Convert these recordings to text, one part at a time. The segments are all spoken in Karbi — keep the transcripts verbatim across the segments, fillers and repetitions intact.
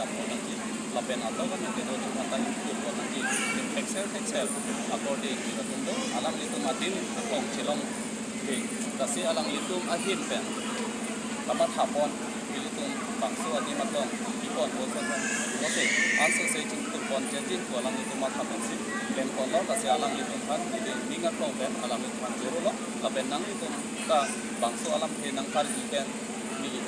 dam pon nangji. Lapen ato kan nang kedo atum aphan ta ingkut pon nangji. Thekser thekser according to atum do, alanglitum adin akhong chelong ke. Lasi alanglitum ahin pen kamatha pon, ilitum bangso adim atong ipon bonsonlo. Lote ansose chingthur pon jejin pu alanglitum matha pensi klem ponlo, lasi alanglitum aphan neli ning aklong pen alanglitum aphan chorolo. Lapen nanglitum ta bangso alamthe nangkarju pen neli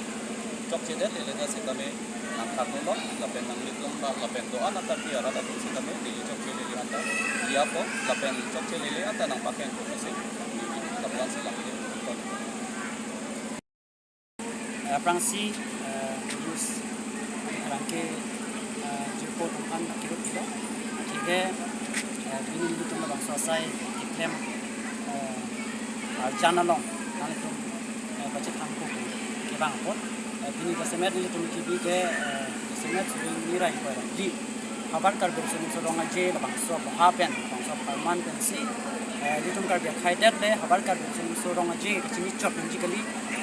chokchedet lele ta setame nangthanlo, lapen nanglitum ta lapen do-an atat pi arat atum setame neli chokche lele anta diyapo, lapen chokche lele anta nangpakeng po pusi neli lapuan si lang. Aphrangsi, eh, news arangke, eh, jirpo atum aphan akirut pilo. Akhirke, eh, Pini nelitum labangso asai kethem, eh, arjan along nanglitum, eh, pachethang kuk kevang apot, eh, pini jasemet nelitum kebi ke, eh, jasemet suri ni ra ingkoi ra phli Havar Karbi Riso Nimso Rong Aje labangso aboha pen, labangso apharman pensi, eh, nelitum Karbi akhai det le Havar Karbi Riso Nimso Rong Aje kachini chot nangji kali.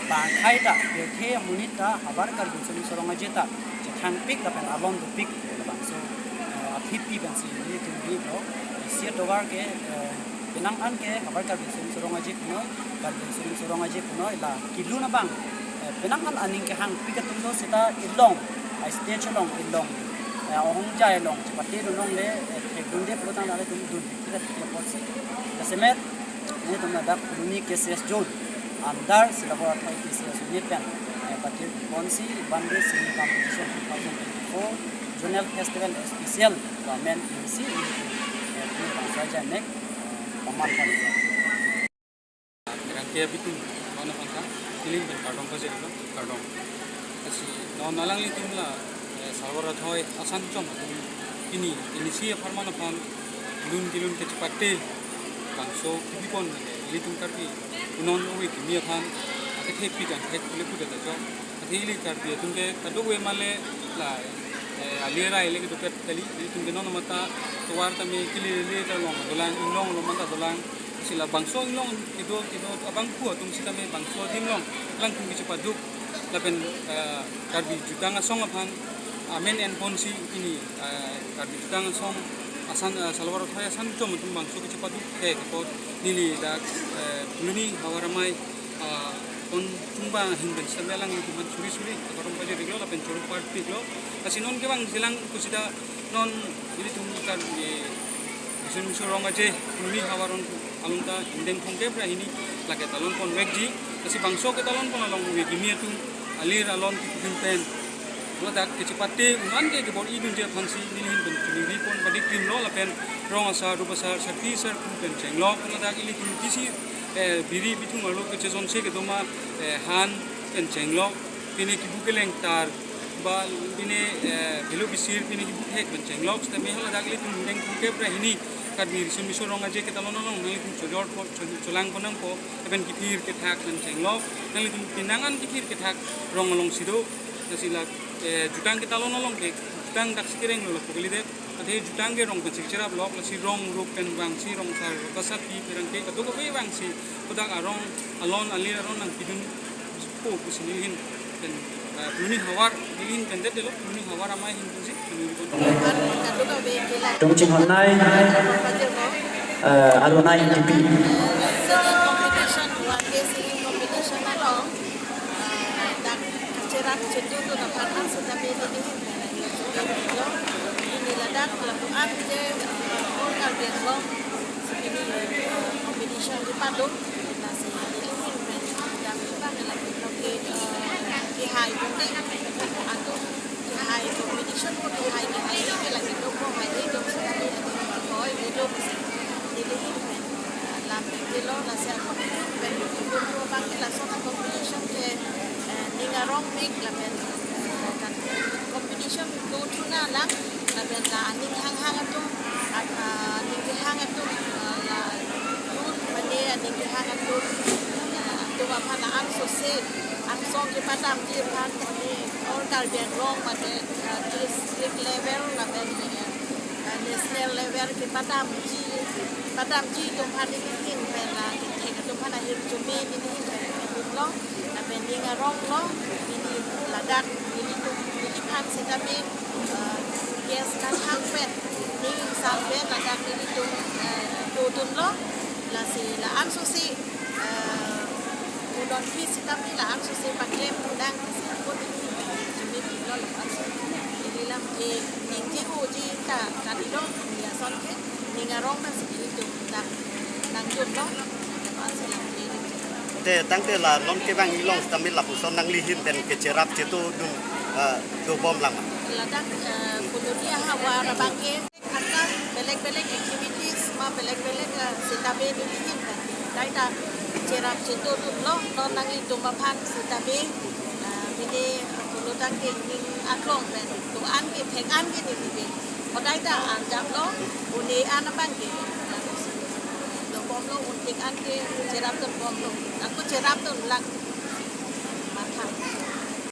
Bang akhai ta, pirthe amonit ta Havar Karbi Riso Nimso Rong Aje ta chethangpik lapen alon dopik labangso, eh, aphi pi pensi nelitum bi lo. Isi atovar ke, eh, penang an ke Havar Karbi Riso Nimso Rong Aje punoi, Karbi Riso Nimso Rong Aje punoi, la kelun abang, eh, penang an aning kehangpik atum do seta ilong, a stage along ilong, eh, ahongjai along chepate dun longle, eh, thekdunde pulotangte nelitum dun kita kita apotsi. Jasemet nelitum ladak Phuloni K C S zone under Silabor Athoi K C S unit pen, eh, patir ponsi One Day Singing Competition two thousand twenty-four Zonal Festival Special Tournament insi, eh, pini bangso aja mek, eh, paman pon. Rangke abitung, non aphan ta, nelihin pen kardom pajirlo, kardom. Lasi non alanglitum la, eh, Silabor Athoi asan chom atum pini, pini isi apharman aphan lun kelun kachepate bangso kepipon, eh, ilitum Karbi unon ove kimi aphan akethepik an thek pule pudet ajo. Athe ili Karbi atum ke kadokave male la, eh, ali arai le kedoket kali, ilitum ke non mata tovar tame kili le ta long dolang, inglong long mata dolang. Lasi labangso inglong kedo kedo abangphu atum sitame bangso adim along alangtum kechepaduk lapen, eh, Karbi Jutang Asong aphan amen en ponsi pini, eh, Karbi Jutang Asong asan, eh, Silabor Athoi asan chom atum bangso kechepaduk ke kepot neli dak, eh, Phuloni Havar Amei, eh, pon chungbang ahin pen sitame alanglitum aphan suri suri kardom pajirlo lapen choro parpiklo. Lasi non kevang jilang kusita non ilitum Karbi, eh, Riso Nimso Rong Aje Phuloni Havar along ta ingdeng thomkep ra hini lake talon ponvekji. Lasi bangso ketalon pon along ove kimi atum alir alon kipin pen ladak kachepate unan ke kebor-i dunji aphansi nelihin pen choningri pon padik krim lo lapen rong asar, rup asar, sarpi sarpo pen chenglok ladak ilitum tisi, eh, biri bithung arlo kachejongsi kedoma, eh, han pen chenglok, pine kibu keleng tar ba pine, eh, belo bisir pine kibu thek pen chenglok sitame haladak ilitum ingdeng thomkep ra hini Karbi Riso Nimso Rong Aje ketalon along nanglitum chojor po, cho-, cholang ponangpo, lapen kiphir kethak pen chenglok, nanglitum penang an kiphir kethak rong alongsi do, lasi la, eh, jutang ketalon along ke, jutang daksi kerenglo lapu kalidet, athe jutang ke rong pensi kecheraplok, lasi rong rup pen vangsi rong asar, rong asar pi perang ke, kadokave vangsi, kodak arong, alon, alir arong nangpidun po pusi nelihin pen, eh, Phuloni Havar, nelihin pen det delo, Phuloni Havar Amei ahin pusi, Phuloni Havar. Tungching honnai, eh, Aruna Ingtipi. Singing competition, one day singing competition along, eh, dak kacherap chetudun aphan sitame nelihin pen, eh, nelihin pen, neli ladak lapu-an ke, eh, all Karbi Anglong, sitame, eh, competition kepadun. Lasi nelihin pen jam iba ke lake no ke, eh, kehai pon dei. Atum kehai competition pon kehai kehai ke lake do ko hai dei do sitame lake ko hai dei do si nelihin pen, eh, lam pen kelo lasi ako nelihin pen YouTube abang ke lason a competition ke, eh, ning arongpik lapen, eh, kan competition do thuna lang lapen la aning hanghang atum, at, ah, aning kehang atum, ah, la lun mane aning kehang atum, ah, atum aphan la ansose angsong kepadamji aphan mane all Karbi Anglong mane, ah, district level lapen, ah, national level kepadamji, padamji atum aphan nelihin pen la kethek atum aphan ahirjume nelihin pen pen lo. Lapen ning aronglo, neli ladak nelitum neliphan sitame, eh, guest kanghang pen, ning ingsam pen ladak nelitum, eh, dodunlo, lasi la ansose, eh, unonpi sitame la ansose paklem nang si ako neli chimit lo la ansose. Neli lamthe ningje hoji ta kali do, neli ason ke ning arong pensi nelitum dak nangdunlo, la ansose lamthe ningje. Te tangte la non kevang ilong sitame lapuson nanglihin pen kecherap chetudun, eh, dobom lang ma? Ladak, eh, Phuloni Havar abang ke angka belek belek activities ma belek belek, eh, sitame nelihin pen. Dai ta cherap chetudunlo non nanglitum aphan sitame, eh, pine, eh, pulo tangte ning aklong pen do-an ke thek-an ke nelihin. Hodai ta arjaplo, une an abang ke. Anke cherapdun bomlo. Ako cherapdun lang.